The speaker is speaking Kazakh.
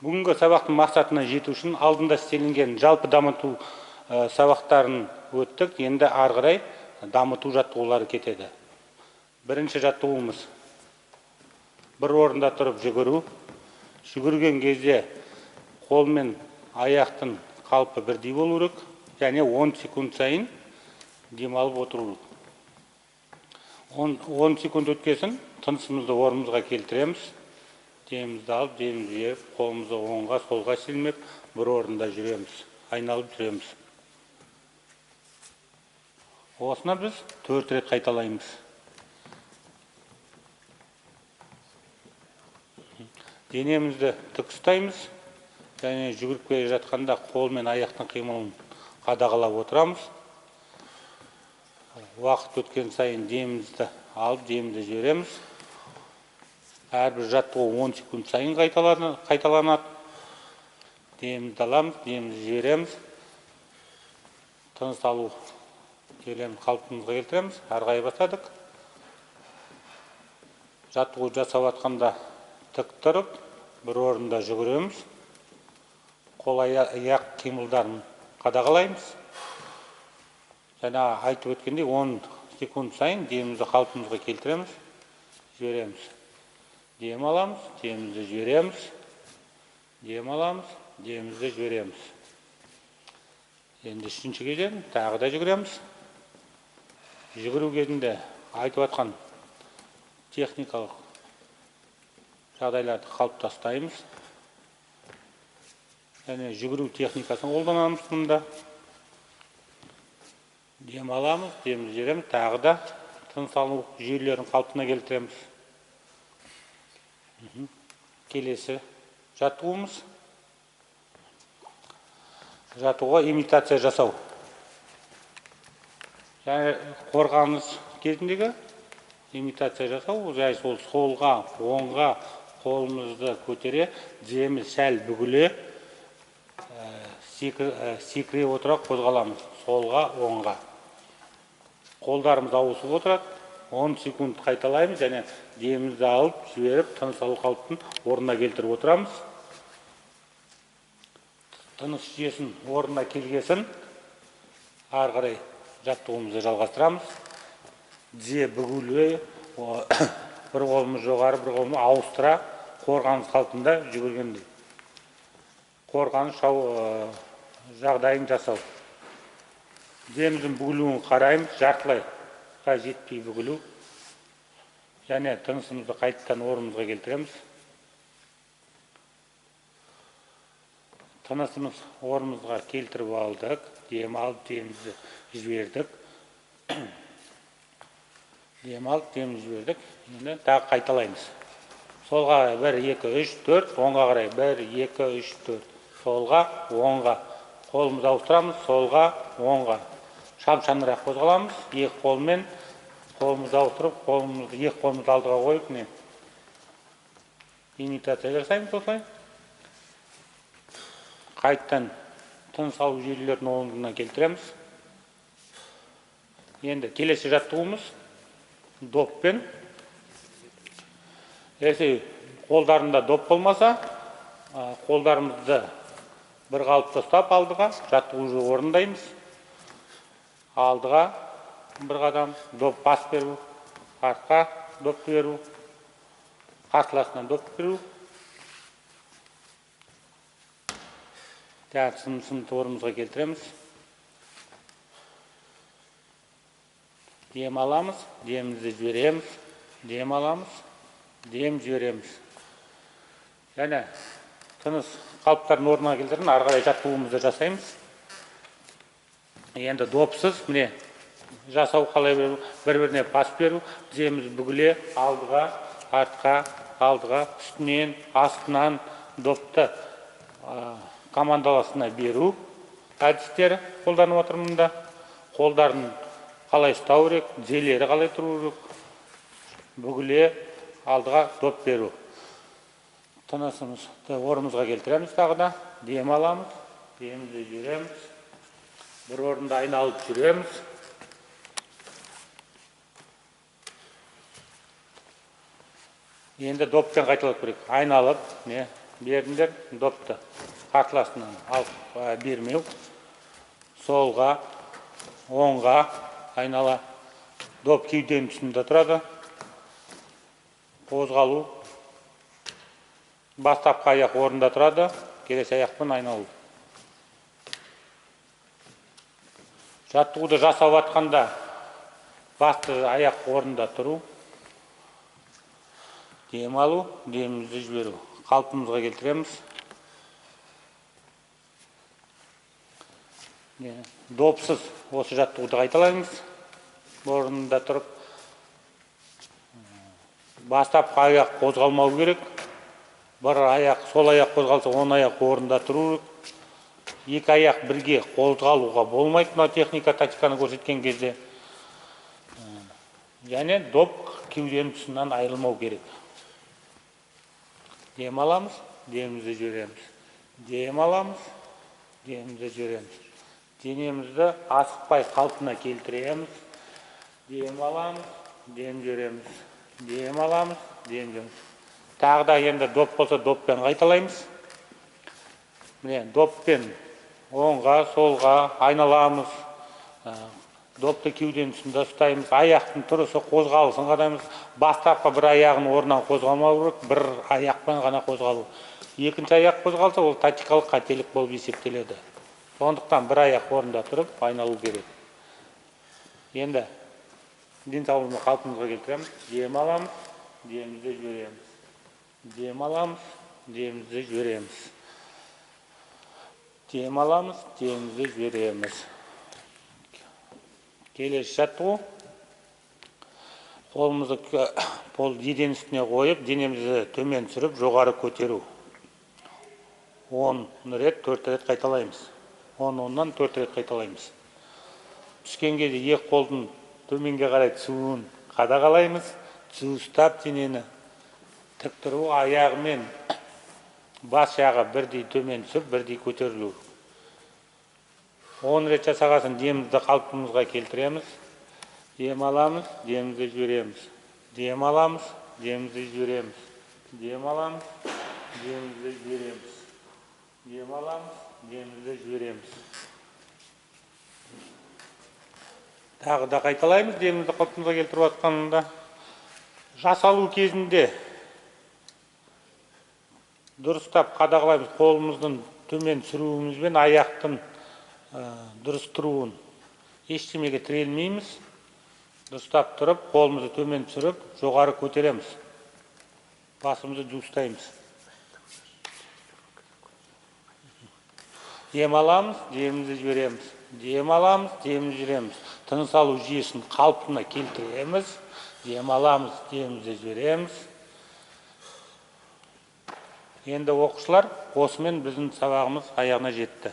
Бүгінгі сабақтың мақсатына жету үшін алдында істелінген жалпы дамыту сабақтарын өттік. Енді ары қарай дамыту жаттығулары кетеді. Бірінші жаттығуымыз бір орында тұрып жүгіру. Жүгірген кезде қол мен аяқтың қалпы бірдей болу керек және 10 секунд сайын демалып отыру керек. 10 секунд өткесін тынысымызды орнымызға келтіреміз. Демімізді алып, демімізді жіберіп, қолымызды оңға, солға сермеп, бір орында жүреміз, айналып жүреміз. Осыны біз 4 рет қайталаймыз. Денемізді тік ұстаймыз және жүгіріп келе жатқанда қол мен аяқтың қимылын қадағалап отырамыз. Уақыт өткен сайын демімізді алып, демімізді жібереміз. Әрбір жаттығу 10 секунд сайын қайталанады. Демімізді аламыз, демімізді жібереміз. Тыныс алу келеміз, қалпымызға келтіреміз. Ары қарай бастадық. Жаттығу жасап жатқанда тік тұрып, бір орында жүгіреміз. Қол аяқ қимылдарын қадағалаймыз. Жаңа айтып өткендей 10 секунд сайын демімізді қалпымызға келтіреміз, жібереміз. Дем аламыз, демімізді жібереміз. Дем аламыз, демімізді жібереміз. Енді үшінші кезең тағы да жүгіреміз. Жүгіру кезінде айтып жатқан техникалық жағдайларды қалыптастаймыз. Және жүгіру техникасын қолданамыз мұнда. Дем аламыз, демімізді жібереміз, тағы да тыныс алу жүйелерін қалпына келтіреміз. Келесі жаттығуымыз жаттығуға имитация жасау. Және қорғаныс кезіндегі имитация жасау, жай сол солға, оңға қолымызды көтере, тіземіз сәл бүгіле, секіре отыра қозғаламыз. Солға, оңға. Қолдарымыз ауысып отырады. 10 секунд қайталаймыз және демімізді алып, жіберіп, тыныс алу қалпын орнына келтіріп отырамыз. Тыныс жүйесін орнына келгесін ары қарай жаттығуымызды жалғастырамыз. Тізе бүгіле, бір қолымыз жоғары, бір қолымыз ауыстыра қорғаныс қалпында жүгіргендей. Қорғаныс жағдайын жасау. Тіземіздің бүгілуін қараймыз, жартылай жетпей бүгілу. Және тынысымызды қайтадан орнымызға келтіреміз. Тынысымыз орнымызға келтіріп алдық, дем алып, демімізді жібердік. Дем алып, демімізді жібердік. Енді тағы қайталаймыз. Солға 1, 2, 3, 4, оңға қарай 1, 2, 3, 4. Солға, оңға. Қолымызды ауыстырамыз, солға, оңға. Шамшанырақ қозғаламыз, екі қолмен қолымызды ауыстырып, қолымызды екі қолымызды алдыға қойып, міне имитация жасаймыз осылай. Қайтадан тыныс алу жүйелерін орнына келтіреміз. Енді келесі жаттығуымыз доппен. Егер қолдарында доп болмаса, қолдарымызды бір қалыпта ұстап алдыға жаттығу орындаймыз. Алдыға бір қадам, доп пас беру, артқа доп беру, қарсыласына доп беру. Тағы сынды орнымызға келтіреміз. Дем аламыз, демімізді жібереміз, дем аламыз, дем жібереміз. Және тыныс қалыптарын орнына келтіріп, ары қарай жаттығуымызды жасаймыз. Енді допсыз, міне, жасау қалай беру, бір-біріне пас беру, тіземіз бүгіле, алдыға, артқа, алдыға, үстінен, астынан допты командаласына беру әдістері қолданып отырмын да. Қолдарын қалай ұстау керек, тізелері қалай тұру керек, бүгіле, алдыға доп беру. Тынысымызды орнымызға келтіреміз тағы да, дем аламыз, демімізді жібереміз. Бір орында айналып жүреміз. Енді доппен қайталап көрейік. Айналып, не, Бердіңдер допты қарсыласынан алып бермеу. Солға, оңға айнала. Доп кеуденің тұсында тұрады. Қозғалу. Бастапқы аяқ орында тұрады, келесі аяқпен айналу. Жаттығуды жасап жатқанда басты аяқ орында тұру. Дем алу, демімізді жіберу. Қалпымызға келтіреміз. Допсыз осы жаттығуды қайталаймыз. Орнында тұрып, бастапқы аяқ қозғалмау керек. Бір аяқ, сол аяқ қозғалса, оң аяқ орында тұру керек. Екі аяқ бірге қозғалуға болмайды, мына техника, тактиканы көрсеткен кезде. Және доп кеуденің тұсынан айырылмау керек. Дем аламыз, демімізді жібереміз. Дем аламыз, демімізді жібереміз. Денемізді асықпай қалпына келтіреміз. Дем аламыз, дем жібереміз. Дем аламыз, дем жібереміз. Тағы да енді доп болса доппен қайталаймыз. Міне, доппен оңға, солға айналамыз. Допты кеуденің тұсында ұстаймыз. Аяқтың тұрысы, қозғалысын қараймыз. Бастапқы бір аяғын орнынан қозғалмау керек, бір аяқпен ғана қозғалу. Екінші аяқ қозғалса, ол тактикалық қателік болып есептеледі. Сондықтан бір аяқ орнында тұрып айналу керек. Енді денсаулығымызды қалпымызға келтіреміз. Дем аламыз, демімізді жібереміз. Дем аламыз, демімізді жібереміз. Дем аламыз, демімізді жібереміз. Келесі жаттығу. Қолымызды пол еден үстіне қойып, денемізді төмен түсіріп, жоғары көтеру. 10 рет, 4 рет қайталаймыз. 10-10-нан 4 рет қайталаймыз. Түскен кезде екі қолдың төменге қарай түсуін қадағалаймыз. Түзу ұстап денені тік тұру, аяғымен бас жағы бірдей төмен түсіп, бірдей көтерілу. 10 рет жасағасын демімізді қалпымызға келтіреміз. Дем аламыз, демімізді жібереміз. Дем аламыз, демімізді жібереміз. Дем аламыз, демімізді жібереміз. Дем аламыз, демімізді жібереміз. Тағы да қайталаймыз демімізді қалпымызға келтіріп жатқанында. Жасалу кезінде дұрыстап қадағалаймыз. Қолымыздың төмен түсіруімізбен аяқтың дұрыс тұруын ештемеге тірелмейміз. Дұрыстап тұрып, қолымызды төмен түсіріп, жоғары көтереміз. Басымызды түзу ұстаймыз. Дем аламыз, демімізді жібереміз. Дем аламыз, демімізді жібереміз. Тыныс алу жүйесін қалпына келтіреміз. Дем аламыз, демімізді жібереміз. Енді оқушылар, осымен біздің сабағымыз аяғына жетті.